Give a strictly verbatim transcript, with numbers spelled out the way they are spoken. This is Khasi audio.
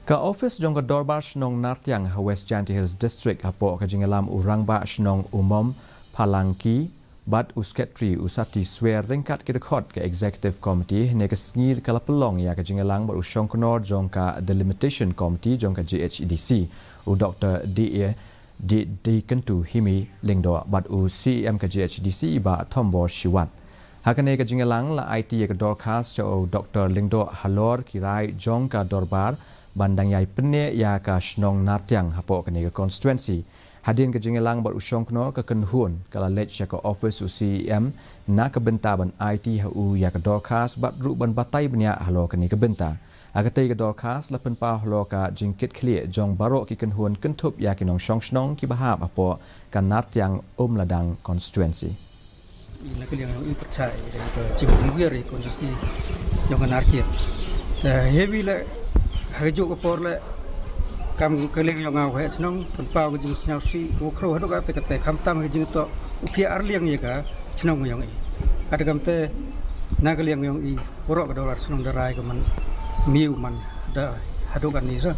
Ka office jong ka Dorbar Shnong Nartiang ha West Jaintia Hills District hapoh ka jingïalam u Rangbah Shnong Umom Phalangki bad u Secretary u Sati Swer ryngkat ki dkhot ka Executive Committee ne ka sngi ka la pynlong ïa ka jingïalang bad u Shongknor jong ka Delimitation Committee jong ka G H A D C, u Doctor D A D D Kentu Himi Lyngdoh bad u C E M ka G H A D C i Bah Thombor Shiwat. Ha kane ka jingïalang la aiti ïa ka dorkhas sha u Doctor Lyngdoh halor ki rai jong ka Dorbar ban dang ïai pynneh ïa ka Shnong Nartiang hapoh kane ka constituency. Hadien ka jingïalang bad u Shongknor ka kynhun ka la leit sha ka office u C E M na ka bynta ban aiti ha u ïa ka dorkhas bad ruh ban batai bniah halor kane ka bynta. Ha katei ka dorkhas la pynpaw halor ka jingkitkhlieh jong baroh ki kynhun kynthup ïa ki nongshong shnong kiba hap hapoh ka Nartiang Umladang constituency. Na ka liang jong i pyrshah ïa ka jingmynwiar ïa ka constituency jong ka Nartiang. Te heavy le ha ka juk ka por le kam ka liang jong nga u heh shnong pynpaw ka jingsngewsih u khrew haduh katta katta khamtam ka jingtoh u phiah arliang ïa ka shnong jong i. Katta kamte na ka liang jong i baroh ka Dorbar Shnong da rai ka man miu man da haduh katne sa.